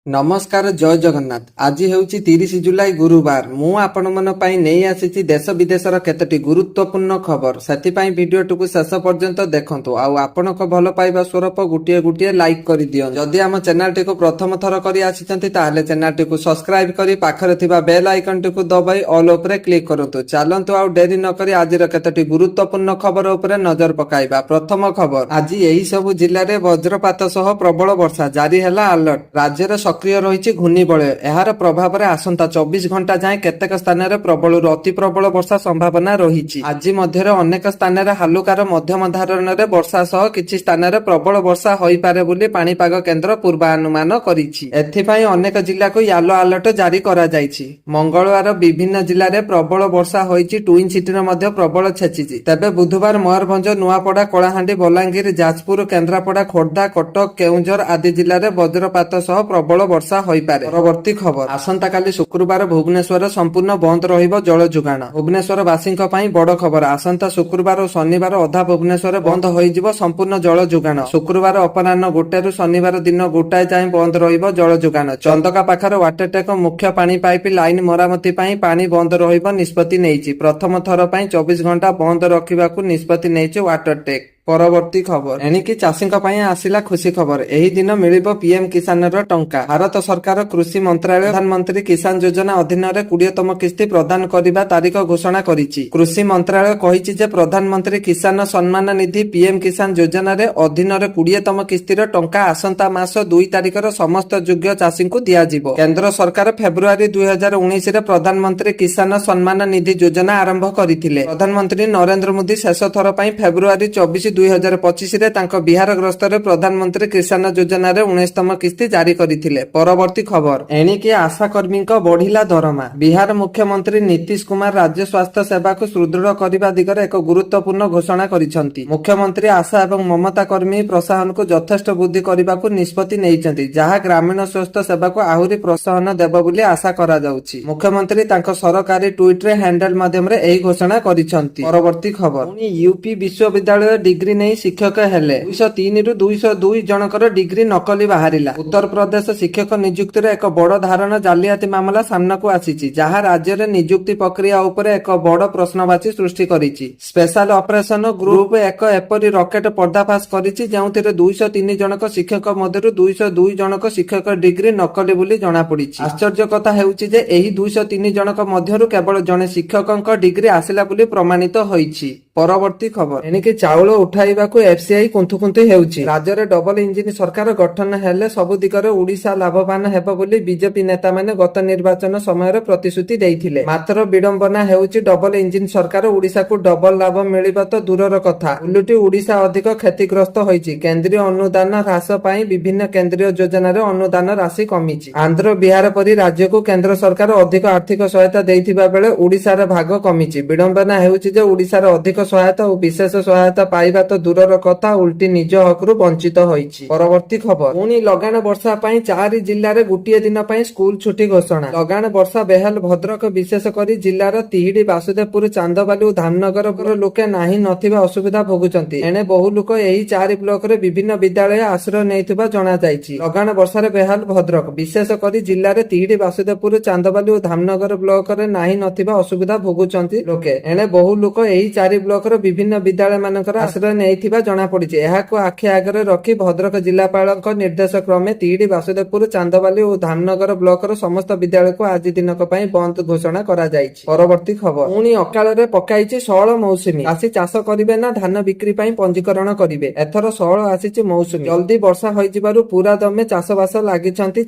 ନମସ୍କାର, ଜୟ ଜଗନ୍ନାଥ। ଆଜି ହେଉଛି 30 ଜୁଲାଇ, ଗୁରୁବାର। ମୁଁ ଆପଣମାନଙ୍କ ପାଇଁ ନେଇ ଆସିଛି ଦେଶ ବିଦେଶର କେତୋଟି ଗୁରୁତ୍ୱପୂର୍ଣ୍ଣ ଖବର। ସେଥିପାଇଁ ଭିଡିଓଟିକୁ ଶେଷ ପର୍ଯ୍ୟନ୍ତ ଦେଖନ୍ତୁ ଆଉ ଆପଣଙ୍କ ଭଲ ପାଇବା ସ୍ୱରୂପ ଗୋଟିଏ ଗୋଟିଏ ଲାଇକ୍ କରିଦିଅନ୍ତୁ। ଯଦି ଆମ ଚ୍ୟାନେଲଟିକୁ ପ୍ରଥମ ଥର କରି ଆସିଛନ୍ତି, ତାହେଲେ ଚ୍ୟାନେଲଟିକୁ ସବସ୍କ୍ରାଇବ କରି ପାଖରେ ଥିବା ବେଲ୍ ଆଇକନଟିକୁ ଦବାଇ ଅଲ୍ ଉପରେ କ୍ଲିକ୍ କରନ୍ତୁ। ଚାଲନ୍ତୁ, ଆଉ ଡେରି ନକରି ଆଜିର କେତୋଟି ଗୁରୁତ୍ୱପୂର୍ଣ୍ଣ ଖବର ଉପରେ ନଜର ପକାଇବା। ପ୍ରଥମ ଖବର, ଆଜି ଏହି ସବୁ ଜିଲ୍ଲାରେ ବଜ୍ରପାତ ସହ ପ୍ରବଳ ବର୍ଷା, ଜାରି ହେଲା ଆଲର୍ଟ। ରାଜ୍ୟରେ ସକ୍ରିୟ ରହିଛି ଘୂର୍ଣ୍ଣିବଳୟ। ଏହାର ପ୍ରଭାବରେ ଆସନ୍ତା 24 ଘଣ୍ଟା ଯାଏଁ କେତେକ ସ୍ଥାନରେ ପ୍ରବଳରୁ ଅତି ପ୍ରବଳ ବର୍ଷା ସମ୍ଭାବନା ରହିଛି। ଆଜି ମଧ୍ୟରେ ଅନେକ ସ୍ଥାନରେ ହାଲୁକାରୁ ମଧ୍ୟମ ଧରଣରେ ବର୍ଷା ସହ କିଛି ସ୍ଥାନରେ ପ୍ରବଳ ବର୍ଷା ହୋଇପାରେ ବୋଲି ପାଣିପାଗ କେନ୍ଦ୍ର ପୂର୍ବାନୁମାନ କରିଛି। ଏଥିପାଇଁ ଅନେକ ଜିଲ୍ଲାକୁ ୟେଲୋ ଆଲର୍ଟ ଜାରି କରାଯାଇଛି। ମଙ୍ଗଳବାର ବିଭିନ୍ନ ଜିଲ୍ଲାରେ ପ୍ରବଳ ବର୍ଷା ହୋଇଛି। ଟୁଇନ୍ ସିଟିରେ ମଧ୍ୟ ପ୍ରବଳ ଛେଚିଛି। ତେବେ ବୁଧବାର ମୟୂରଭଞ୍ଜ, ନୂଆପଡା, କଳାହାଣ୍ଡି, ବଲାଙ୍ଗୀର, ଯାଜପୁର, କେନ୍ଦ୍ରାପଡା, ଖୋର୍ଦ୍ଧା, କଟକ, କେଉଁଝର ଆଦି ଜିଲ୍ଲାରେ ବଜ୍ରପାତ ସହ ପ୍ରବଳ ବର୍ଷା ହୋଇପାରେ। ପରବର୍ତ୍ତୀ ଖବର, ଆସନ୍ତାକାଲି ଶୁକ୍ରବାର ଭୁବନେଶ୍ୱର ସମ୍ପୂର୍ଣ୍ଣ ବନ୍ଦ ରହିବ ଜଳ ଯୋଗାଣ। ଭୁବନେଶ୍ୱର ବାସୀଙ୍କ ପାଇଁ ବଡ ଖବର। ଆସନ୍ତା ଶୁକ୍ରବାର ଓ ଶନିବାର ଅଧା ଭୁବନେଶ୍ୱରରେ ବନ୍ଦ ହୋଇଯିବ ସମ୍ପୂର୍ଣ୍ଣ ଜଳ ଯୋଗାଣ। ଶୁକ୍ରବାର ଅପରାହ୍ନ 1ରୁ ଶନିବାର ଦିନ 1 ଯାଏଁ ବନ୍ଦ ରହିବ ଜଳ ଯୋଗାଣ। ଚନ୍ଦକା ପାଖରେ ୱାଟର ଟ୍ୟାଙ୍କ ମୁଖ୍ୟ ପାଣି ପାଇପ୍ ଲାଇନ ମରାମତି ପାଇଁ ପାଣି ବନ୍ଦ ରହିବ ନିଷ୍ପତ୍ତି ନେଇଛି। ପ୍ରଥମ ଥର ପାଇଁ 24 ଘଣ୍ଟା ବନ୍ଦ ରଖିବାକୁ ନିଷ୍ପତ୍ତି ନେଇଛି ୱାଟର ଟ୍ୟାଙ୍କ। ପରବର୍ତ୍ତୀ ଖବର, ଏଣିକି ଚାଷୀଙ୍କ ପାଇଁ ଆସିଲା ଖୁସି ଖବର। ଏହି ଦିନ ମିଳିବ ପିଏମ କିଷାନର ଟଙ୍କା। ଭାରତ ସରକାର କୃଷି ମନ୍ତ୍ରାଳୟ ପ୍ରଧାନମନ୍ତ୍ରୀ କିଷାନ ଯୋଜନା ଅଧୀନରେ 20ତମ କିସ୍ତି ପ୍ରଦାନ କରିବା ତାରିଖ ଘୋଷଣା କରିଛି। କୃଷି ମନ୍ତ୍ରାଳୟ କହିଛି ଯେ ପ୍ରଧାନମନ୍ତ୍ରୀ କିଷାନ ସମ୍ମାନ ନିଧି, ପିଏମ କିଷାନ ଯୋଜନାରେ ଅଧୀନରେ 20ତମ କିସ୍ତିର ଟଙ୍କା ଆସନ୍ତା ମାସ 2 ତାରିଖର ସମସ୍ତ ଯୋଗ୍ୟ ଚାଷୀଙ୍କୁ ଦିଆଯିବ। କେନ୍ଦ୍ର ସରକାର ଫେବୃଆରୀ 2019ରେ ପ୍ରଧାନମନ୍ତ୍ରୀ କିଷାନ ସମ୍ମାନ ନିଧି ଯୋଜନା ଆରମ୍ଭ କରିଥିଲେ। ପ୍ରଧାନମନ୍ତ୍ରୀ ନରେନ୍ଦ୍ର ମୋଦି ଶେଷ ଥର ପାଇଁ ଫେବୃଆରୀ 24, 2025ରେ ତାଙ୍କ ବିହାର ଗସ୍ତରେ ପ୍ରଧାନମନ୍ତ୍ରୀ କିଷାନ ଯୋଜନାରେ 19ତମ କିସ୍ତି ଜାରି କରିଥିଲେ। ପରବର୍ତ୍ତୀ ଖବର, ଏଣିକି ଆଶାକର୍ମୀଙ୍କ ବଢିଲା ଦରମା। ବିହାର ମୁଖ୍ୟମନ୍ତ୍ରୀ ନୀତିଶ କୁମାର ରାଜ୍ୟ ସ୍ୱାସ୍ଥ୍ୟ ସେବାକୁ ସୁଦୃଢ କରିବା ଦିଗରେ ଏକ ଗୁରୁତ୍ୱପୂର୍ଣ୍ଣ ଘୋଷଣା କରିଛନ୍ତି। ମୁଖ୍ୟମନ୍ତ୍ରୀ ଆଶା ଏବଂ ମମତା କର୍ମୀ ପ୍ରୋତ୍ସାହନକୁ ଯଥେଷ୍ଟ ବୃଦ୍ଧି କରିବାକୁ ନିଷ୍ପତ୍ତି ନେଇଛନ୍ତି, ଯାହା ଗ୍ରାମୀଣ ସ୍ୱାସ୍ଥ୍ୟ ସେବାକୁ ଆହୁରି ପ୍ରୋତ୍ସାହନ ଦେବ ବୋଲି ଆଶା କରାଯାଉଛି। ମୁଖ୍ୟମନ୍ତ୍ରୀ ତାଙ୍କ ସରକାରୀ ଟ୍ୱିଟର ହ୍ୟାଣ୍ଡେଲ ମାଧ୍ୟମରେ ଏହି ଘୋଷଣା କରିଛନ୍ତି। ପରବର୍ତ୍ତୀ ଖବର, ପୁଣି ୟୁପି ବିଶ୍ୱବିଦ୍ୟାଳୟ ଡିଗ୍ରୀ ନେଇ ଶିକ୍ଷକ ହେଲେ। 203ରୁ 202 ଜଣଙ୍କର ଡିଗ୍ରୀ ନକଲି ବାହାରିଲା। ଉତ୍ତରପ୍ରଦେଶ ଶିକ୍ଷକ ନିଯୁକ୍ତିରେ ଏକ ବଡ ଧରଣର ଜାଲିଆତି ମାମଲା ସାମ୍ନାକୁ ଆସିଛି, ଯାହା ରାଜ୍ୟରେ ନିଯୁକ୍ତି ପ୍ରକ୍ରିୟା ଉପରେ ଏକ ବଡ ପ୍ରଶ୍ନବାଚୀ ସୃଷ୍ଟି କରିଛି। ସ୍ପେଶାଲ ଅପରେସନ ଗ୍ରୁପ ଏକ ଏପରି ରକେଟ ପର୍ଦ୍ଦାଫାଶ କରିଛି, ଯେଉଁଥିରେ 203 ଜଣକ ଶିକ୍ଷକ ମଧ୍ୟରୁ 202 ଜଣକ ଶିକ୍ଷକ ଡିଗ୍ରୀ ନକଲି ବୋଲି ଜଣାପଡିଛି। ଆଶ୍ଚର୍ଯ୍ୟ କଥା ହେଉଛି ଯେ ଏହି 203 ଜଣକ ମଧ୍ୟରୁ କେବଳ ଜଣେ ଶିକ୍ଷକଙ୍କ ଡିଗ୍ରୀ ଅସଲି ବୋଲି ପ୍ରମାଣିତ ହୋଇଛି। ପରବର୍ତ୍ତୀ ଖବର, ଏଣିକି ଚାଉଳ ଉଠାଇବାକୁ ଏଫସିଆଇ କୁନ୍ଥୁ ହେଉଛି। ରାଜ୍ୟରେ ଡବଲ ଇଞ୍ଜିନ ସରକାର ଗଠନ ହେଲେ ସବୁ ଦିଗରେ ଓଡିଶା ଲାଭବାନ ହେବ ବୋଲି ବିଜେପି ନେତାମାନେ ଗତ ନିର୍ବାଚନ ସମୟରେ ପ୍ରତିଶ୍ରୁତି ଦେଇଥିଲେ। ମାତ୍ର ବିଡମ୍ବନା ହେଉଛି, ଡବଲ ଇଞ୍ଜିନ ସରକାର ଓଡିଶାକୁ ଡବଲ ଲାଭ ମିଳିବା ତ ଦୂରର କଥା, ଓଲଟି ଓଡିଶା ଅଧିକ କ୍ଷତିଗ୍ରସ୍ତ ହୋଇଛି। କେନ୍ଦ୍ରୀୟ ଅନୁଦାନ ହ୍ରାସ ପାଇଁ ବିଭିନ୍ନ କେନ୍ଦ୍ରୀୟ ଯୋଜନାରେ ଅନୁଦାନ ରାଶି କମିଛି। ଆନ୍ଧ୍ର, ବିହାର ପରି ରାଜ୍ୟକୁ କେନ୍ଦ୍ର ସରକାର ଅଧିକ ଆର୍ଥିକ ସହାୟତା ଦେଇଥିବା ବେଳେ ଓଡିଶାର ଭାଗ କମିଛି। ବିଡମ୍ବନା ହେଉଛି ଯେ ଓଡିଶାର ଅଧିକ ସହାୟତା ଓ ବିଶେଷ ସହାୟତା ପାଇବା ତ ଦୂରର କଥା, ଉଲ୍ଟି ନିଜ ହକରୁ ବଞ୍ଚିତ ହୋଇଛି। ପରବର୍ତ୍ତୀ ଖବର, ପୁଣି ଲଗାଣ ବର୍ଷା ପାଇଁ ଚାରି ଜିଲ୍ଲାରେ ଗୋଟିଏ ଦିନ ପାଇଁ ସ୍କୁଲ ଛୁଟି ଘୋଷଣା। ଲଗାଣ ବର୍ଷା ବେହାଲ ଭଦ୍ରକ। ବିଶେଷ କରି ଜିଲ୍ଲାର ତିହିଡି, ବାସୁଦେବପୁର, ଚାନ୍ଦବାଲି ଓ ଧାମନଗର ଲୋକେ ନାହିଁ ନଥିବା ଅସୁବିଧା ଭୋଗୁଛନ୍ତି। ଏଣେ ବହୁ ଲୋକ ଏହି ଚାରି ବ୍ଲକରେ ବିଭିନ୍ନ ବିଦ୍ୟାଳୟ ଆଶ୍ରୟ ନେଇଥିବା ଜଣାଯାଇଛି। ଲଗାଣ ବର୍ଷାରେ ବେହାଲ ଭଦ୍ରକ। ବିଶେଷ କରି ଜିଲ୍ଲାରେ ତିହିଡି, ବାସୁଦେବପୁର, ଚାନ୍ଦବାଲି ଓ ଧାମନଗର ବ୍ଲକରେ ନାହିଁ ନଥିବା ଅସୁବିଧା ଭୋଗୁଛନ୍ତି ଲୋକେ। ଏଣେ ବହୁ ଲୋକ ଏହି ଚାରି ବ୍ଲକର ବିଭିନ୍ନ ବିଦ୍ୟାଳୟ ମାନଙ୍କର ଆଶ୍ରୟ ନେଇଥିବା ଜଣାପଡିଛି। ଏହାକୁ ଆଖି ଆଗରେ ରଖି ଭଦ୍ରକ ଜିଲ୍ଲାପାଳଙ୍କ ନିର୍ଦ୍ଦେଶ କ୍ରମେ ତିହିଡି, ବାସୁଦେବପୁର, ଚାନ୍ଦବାଲି ଓ ଧାମନଗର ବ୍ଲକର ସମସ୍ତ ବିଦ୍ୟାଳୟକୁ ଆଜି ଦିନକ ପାଇଁ ବନ୍ଦ ଘୋଷଣା କରାଯାଇଛି। ପରବର୍ତ୍ତୀ ଖବର, ପୁଣି ଅକାଳରେ ପକାଇଛି ସଅଳ ମୌସୁମୀ। ଚାଷୀ ଚାଷ କରିବେ ନା ଧାନ ବିକ୍ରି ପାଇଁ ପଞ୍ଜୀକରଣ କରିବେ? ଏଥର ସଅଳ ଆସିଛି ମୌସୁମୀ। ଜଲ୍ଦି ବର୍ଷା ହୋଇଯିବାରୁ ପୁରା ଦମେ ଚାଷବାସ ଲାଗିଛନ୍ତି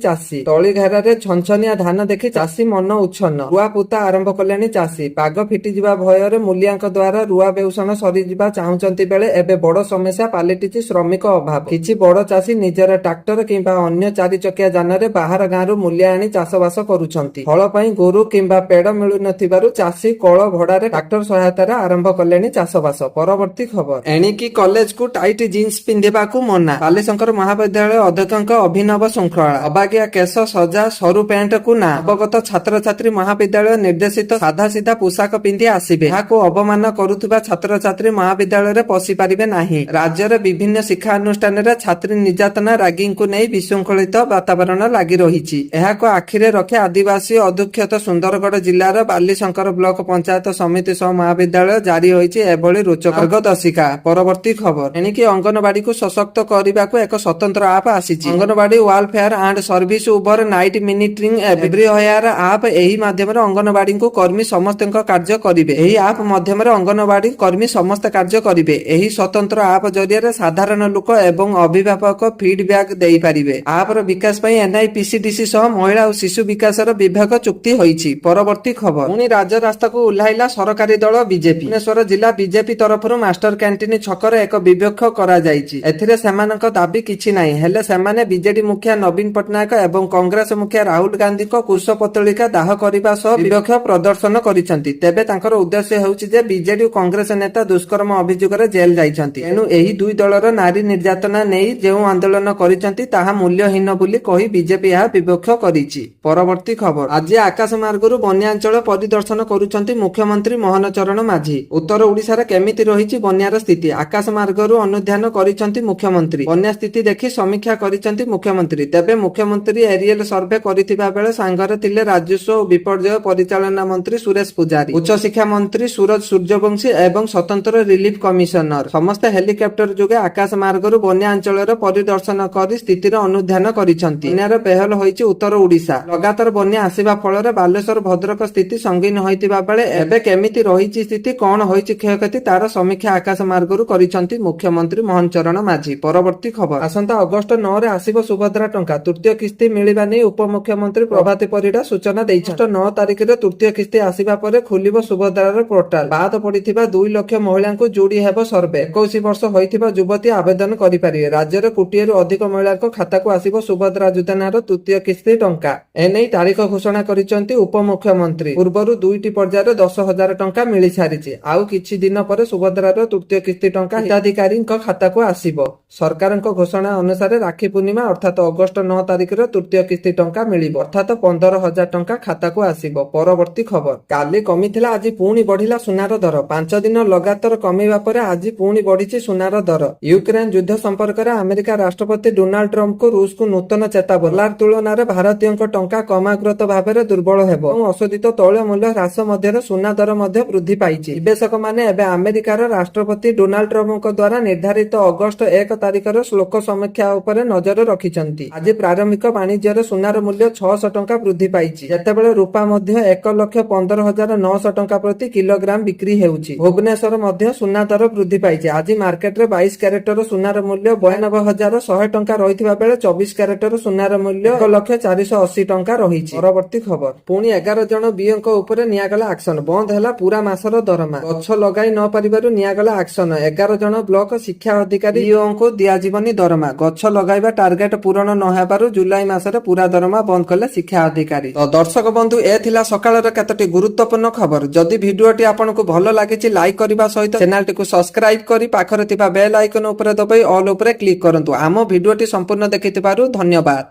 ଚାଷୀ। ତଳି ଘେରାରେ ଛନଛନିଆ ଧାନ ଦେଖି ଚାଷୀ ମନ ଉଚ୍ଛନ୍ନ। ରୁଆ ପୋତା ଆରମ୍ଭ କଲେଣି ଚାଷୀ। ପାଗ ଫିଟିଯିବା ଭୟରେ ମୂଲିଆଙ୍କ ଦ୍ୱାରା ରୁଆ ବେଉଷଣ ସରିଯିବା ଚାହୁଁଛନ୍ତି ବେଳେ ଏବେ ବଡ ସମସ୍ୟା ପାଲଟିଛି ଶ୍ରମିକ ଅଭାବ। କିଛି ବଡ ଚାଷୀ ନିଜର ଟ୍ରାକ୍ଟର କିମ୍ବା ଅନ୍ୟ ଚାରି ଚକିଆ ଯାନରେ ବାହାର ଗାଁରୁ ମୂଲିଆ ଆଣି ଚାଷବାସ କରୁଛନ୍ତି। ହଳ ପାଇଁ ଗୋରୁ କିମ୍ବା ପେଡ ମିଳୁନଥିବାରୁ ଚାଷୀ କଳ ଭଡାରେ ଟ୍ରାକ୍ଟର ସହାୟତାରେ ଆରମ୍ଭ କଲେଣି ଚାଷବାସ। ପରବର୍ତ୍ତୀ ଖବର, ଏଣିକି କଲେଜକୁ ଟାଇଟ୍ ଜିନ୍ସ ପିନ୍ଧିବାକୁ ମନା। ବାଲିଶଙ୍କର ମହାବିଦ୍ୟାଳୟ ଅଧ୍ୟକ୍ଷଙ୍କ ଅଭିନବ ଶୃଙ୍ଖଳା। ଅବାଗିଆ କେଶ ସଜା, ସରୁ ପ୍ୟାଣ୍ଟକୁ ନା। ନବଗତ ଛାତ୍ରଛାତ୍ରୀ ମହାବିଦ୍ୟାଳୟ ନିର୍ଦ୍ଦେଶିତ ସାଧା ସିଧା ପୋଷାକ ପିନ୍ଧି ଆସିବେ। ଏହାକୁ ଅବମାନନା କରୁଥିବା ଛାତ୍ରଛାତ୍ରୀ ମହାବିଦ୍ୟାଳୟରେ ପଶି ପାରିବେ ନାହିଁ। ରାଜ୍ୟର ବିଭିନ୍ନ ଶିକ୍ଷାନୁଷ୍ଠାନରେ ଛାତ୍ରୀ ନିର୍ଯାତନା, ରାଗିଂକୁ ନେଇ ବିଶୃଙ୍ଖଳିତ ବାତାବରଣ ଲାଗି ରହିଛି। ଏହାକୁ ଆଖିରେ ରଖି ଆଦିବାସୀ ଅଧ୍ୟୁଷିତ ସୁନ୍ଦରଗଡ଼ ଜିଲ୍ଲାର ବାଲିଶଙ୍କର ବ୍ଲକ ପଞ୍ଚାୟତ ସମିତି ସହ ମହାବିଦ୍ୟାଳୟ ଜାରି ହୋଇଛି ଏଭଳି ରୋଚକ ମାର୍ଗଦର୍ଶିକା। ପରବର୍ତ୍ତୀ ଖବର। ଏଣିକି ଅଙ୍ଗନବାଡିକୁ ସଶକ୍ତ କରିବାକୁ ଏକ ସ୍ୱତନ୍ତ୍ର ଆପ୍ ଆସିଛି। Anganwadi Welfare and Service Overnight Monitoring Everywhere App। ଏହି ମାଧ୍ୟମରେ ଅଙ୍ଗନବାଡିଙ୍କୁ କର୍ମୀ ସମସ୍ତଙ୍କ କାର୍ଯ୍ୟ କରିବେ। ଏହି ଆପ୍ ମାଧ୍ୟମରେ ଅଙ୍ଗନବାଡି କର୍ମୀ ସମସ୍ତ କାର୍ଯ୍ୟ କରିବେ। ଏହି ସ୍ୱତନ୍ତ୍ର ଆପ୍ ଜରିଆରେ ସାଧାରଣ ଲୋକ ଏବଂ ଅଭିଭାବକ ଫିଡବ୍ୟାକ୍ ଦେଇପାରିବେ। ଆପ୍ର ବିକାଶ ପାଇଁ ଏନ୍ଆଇପିସିଡିସି ସହ ମହିଳା ଓ ଶିଶୁ ବିକାଶର ବିଭାଗ ଚୁକ୍ତି ହୋଇଛି। ପରବର୍ତ୍ତୀ ଖବର। ପୁଣି ରାଜରାସ୍ତାକୁ ଓହ୍ଲାଇଲା ସରକାରୀ ଦଳ ବିଜେପି। ଭୁବନେଶ୍ୱର ଜିଲ୍ଲା ବିଜେପି ତରଫରୁ ମାଷ୍ଟର କ୍ୟାଣ୍ଟିନ ଛକରେ ଏକ ବିକ୍ଷୋଭ କରାଯାଇଛି। ଏଥିରେ ସେମାନଙ୍କ ଦାବି କିଛି ନାହିଁ, ହେଲେ ସେମାନେ ବିଜେଡି ମୁଖିଆ ନବୀନ ପଟ୍ଟନାୟକ ଏବଂ କଂଗ୍ରେସ ମୁଖିଆ ରାହୁଲ ଗାନ୍ଧୀଙ୍କ କୁଶପୁତ୍ତଳିକା ଦାହ କରିବା ସହ ବିକ୍ଷୋଭ ପ୍ରଦର୍ଶନ କରିଛନ୍ତି। ତେବେ ତାଙ୍କର ଉଦ୍ଦେଶ୍ୟ ହେଉଛି ଯେ ବିଜେଡି ଓ କଂଗ୍ରେସ ନେତା ଦୁଷ୍କର୍ମ ଅଭିଯୋଗରେ ଜେଲ ଯାଇଛନ୍ତି। ଏଣୁ ଏହି ଦୁଇ ଦଳର ନାରୀ ନିର୍ଯାତନା ନେଇ ଯେଉଁ ଆନ୍ଦୋଳନ କରିଛନ୍ତି, ତାହା ମୂଲ୍ୟହୀନ ବୋଲି କହି ବିଜେପି ଏହା ବିକ୍ଷୋଭ କରିଛି। ପରବର୍ତ୍ତୀ ଖବର। ଆଜି ଆକାଶ ମାର୍ଗରୁ ବନ୍ୟାଞ୍ଚଳ ପରିଦର୍ଶନ କରୁଛନ୍ତି ମୁଖ୍ୟମନ୍ତ୍ରୀ ମୋହନ ଚରଣ ମାଝୀ। ଉତ୍ତର ଓଡ଼ିଶାରେ କେମିତି ରହିଛି ବନ୍ୟାର ସ୍ଥିତି, ଆକାଶ ମାର୍ଗରୁ ଅନୁଧ୍ୟାନ କରିଛନ୍ତି ମୁଖ୍ୟମନ୍ତ୍ରୀ। ବନ୍ୟା ସ୍ଥିତି ଦେଖି ସମୀକ୍ଷା କରିଛନ୍ତି ମୁଖ୍ୟମନ୍ତ୍ରୀ। ତେବେ ମୁଖ୍ୟମନ୍ତ୍ରୀ ଏରିଏଲ ସର୍ଭେ କରିଥିବା ବେଳେ ସାଙ୍ଗରେ ଥିଲେ ରାଜସ୍ୱ ଓ ବିପର୍ଯ୍ୟୟ ପରିଚାଳନା ମନ୍ତ୍ରୀ ସୁରେଶ ପୂଜାରୀ, ଉଚ୍ଚଶିକ୍ଷା ମନ୍ତ୍ରୀ ସୁରଜ ସୂର୍ଯ୍ୟବଂଶୀ ଏବଂ ସ୍ୱତନ୍ତ୍ର ରିଲିଫ କମିଶନର। ସମସ୍ତେ ହେଲିକପ୍ଟର ଯୋଗେ ଆକାଶ ମାର୍ଗରୁ ବନ୍ୟା ଅଞ୍ଚଳର ପରିଦର୍ଶନ କରି ସ୍ଥିତିର ଅନୁଧ୍ୟାନ କରିଛନ୍ତି। ବନ୍ୟାର ବେହାଲ ହୋଇଛି ଉତ୍ତର ଓଡ଼ିଶା। ଲଗାତାର ବନ୍ୟା ଆସିବା ଫଳରେ ବାଲେଶ୍ୱର, ଭଦ୍ରକ ସ୍ଥିତି ସଙ୍ଗୀନ ହୋଇଥିବା ବେଳେ ଏବେ କେମିତି ରହିଛି ସ୍ଥିତି, କଣ ହୋଇଛି କ୍ଷୟକ୍ଷତି, ତାର ସମୀକ୍ଷା ଆକାଶ ମାର୍ଗରୁ କରିଛନ୍ତି ମୁଖ୍ୟମନ୍ତ୍ରୀ ମୋହନ ଚରଣ ମାଝୀ। ପରବର୍ତ୍ତୀ ଖବର। ଆସନ୍ତା ଅଗଷ୍ଟ 9ରେ ଆସିବ ସୁଭଦ୍ରା ଟଙ୍କା। ତୃତୀୟ କିସ୍ତି ମିଳିବା ନେଇ ଉପମୁଖ୍ୟମନ୍ତ୍ରୀ ପ୍ରଭାତୀ ପରିଡ଼ା ସୂଚନା ଦେଇଛନ୍ତି। ଅଗଷ୍ଟ 9 ତାରିଖରେ ତୃତୀୟ କିସ୍ତି ଆସିବା ପରେ ଖୋଲିବ ସୁଭଦ୍ରାର ପୋର୍ଟାଲ। ବାଦ ପଡ଼ିଥିବା 2 ଲକ୍ଷ ମହିଳାଙ୍କୁ ଯୋଡ଼ି ହେବ ସର୍ଭେ। 21 ବର୍ଷ ହୋଇଥିବା ଯୁବତୀ ଆବେଦନ କରିପାରିବେ। ରାଜ୍ୟରେ କୋଟିଏରୁ ଅଧିକ ମହିଳାଙ୍କ ଖାତାକୁ ଆସିବ ସୁଭଦ୍ରା ଯୋଜନାର ତୃତୀୟ କିସ୍ତି ଟଙ୍କା। ଏନେଇ ତାରିଖ ଘୋଷଣା କରିଛନ୍ତି ଉପମୁଖ୍ୟମନ୍ତ୍ରୀ। ପୂର୍ବରୁ ଦୁଇଟି ପର୍ଯ୍ୟାୟରେ 10,000 ଟଙ୍କା ମିଳିସାରିଛି। ଆଉ କିଛି ଦିନ ପରେ ସୁଭଦ୍ରାର ତୃତୀୟ କିସ୍ତି ଟଙ୍କା ହିତାଧିକାରୀଙ୍କ ଖାତାକୁ ଆସିବ। ସରକାରଙ୍କ ଘୋଷଣା ଅନୁସାରେ ରାକ୍ଷୀ ପୂର୍ଣ୍ଣିମା ଅର୍ଥାତ ଅଗଷ୍ଟ 9 ତାରିଖରେ ତୃତୀୟ କିସ୍ତି ଟଙ୍କା ମିଳିବ, ଅର୍ଥାତ 15,000 ଟଙ୍କା ଖାତାକୁ ଆସିବ। ପରବର୍ତ୍ତୀ ଖବର। କାଲି କମିଥିଲା, ଆଜି ପୁଣି ବଢିଲା ସୁନାର ଦର। 5 ଦିନ ଲଗାତାର କମିବା ପରେ ଆଜି ପୁଣି ବଢିଛି ସୁନାର ଦର। ୟୁକ୍ରେନ ଯୁଦ୍ଧ ସମ୍ପର୍କରେ ଆମେରିକା ରାଷ୍ଟ୍ରପତି ଡୋନାଲ୍ଡ ଟ୍ରମ୍ପଙ୍କୁ ରୁଷକୁ ନୂତନ ଚେତାବନୀ। ଡଲାର ତୁଳନାରେ ଭାରତୀୟଙ୍କ ଟଙ୍କା କ୍ରମାଗତ ଭାବରେ ଦୁର୍ବଳ ହେବ ଏବଂ ଅଶୋଧିତ ତୈଳ ମୂଲ୍ୟ ହ୍ରାସ ମଧ୍ୟରେ ସୁନା ଦର ମଧ୍ୟ ବୃଦ୍ଧି ପାଇଛି। ନିବେଶକମାନେ ଏବେ ଆମେରିକାର ରାଷ୍ଟ୍ରପତି ଡୋନାଲ୍ଡ ଟ୍ରମ୍ପଙ୍କ ଦ୍ୱାରା ନିର୍ଦ୍ଧାରିତ ଅଗଷ୍ଟ 1 ତାରିଖର ଶୁଳ୍କ ସମୀକ୍ଷା ଉପରେ ନଜର ରଖିଛନ୍ତି। ଆଜି ପ୍ରାରମ୍ଭିକ ବାଣିଜ୍ୟରେ ସୁନାର ମୂଲ୍ୟ 600 ଟଙ୍କା ବୃଦ୍ଧି ପାଇଛି, ଯେତେବେଳେ ରୂପା ମଧ୍ୟ 1,15,900 ଟଙ୍କା ପ୍ରତି କିଲୋଗ୍ରାମ ବିକ୍ରି ହେଉଛି। ଭୁବନେଶ୍ୱର ମଧ୍ୟ ସୁନା ଦର ବୃଦ୍ଧି ପାଇଛି। ଆଜି ମାର୍କେଟରେ 22 କ୍ୟାରେଟର ସୁନାର ମୂଲ୍ୟ 92,100 ଟଙ୍କା ରହିଥିବା ବେଳେ 24 କ୍ୟାରେଟର ସୁନାର ମୂଲ୍ୟ 1 ଲକ୍ଷ 480 ଟଙ୍କା ରହିଛି। ପରବର୍ତ୍ତୀ ଖବର। ପୁଣି 11 ଜଣ ବିଓଙ୍କ ଉପରେ ନିଆଗଲା ଆକ୍ସନ। ବନ୍ଦ ହେଲା ପୁରା ମାସର ଦରମା। ଗଛ ଲଗାଇ ନ ପାରିବାରୁ ନିଆଗଲା ଆକ୍ସନ। 11 ଜଣ ବ୍ଲକ ଶିକ୍ଷା ଅଧିକାରୀ ବିଓଙ୍କୁ ଦିଆଯିବନି ଦରମା। ଗଛ ଲଗାଇବା ଟାର୍ଗେଟ ପୂରଣ ନ ହେବାରୁ ଜୁଲାଇ ମାସରେ ପୁରା ଦରମା ବନ୍ଦ କଲେ ଶିକ୍ଷା ଅଧିକାରୀ। ତ ଦର୍ଶକ ବନ୍ଧୁ, ଏ ଥିଲା ସକାଳର କେତୋଟି ଗୁରୁତ୍ୱପୂର୍ଣ୍ଣ ଖବର। ଯଦି ଭିଡିଓଟି ଆପଣଙ୍କୁ ଭଲ ଲାଗିଛି, ଲାଇକ୍ କରିବା ସହିତ ଚ୍ୟାନେଲଟିକୁ ସବସ୍କ୍ରାଇବ କରି ପାଖରେ ଥିବା ବେଲ୍ ଆଇକନ ଉପରେ ଦବାଇ ଅଲ୍ ଉପରେ କ୍ଲିକ୍ କରନ୍ତୁ। ଆମ ଭିଡିଓଟି ସମ୍ପୂର୍ଣ୍ଣ ଦେଖିଥିବାରୁ ଧନ୍ୟବାଦ।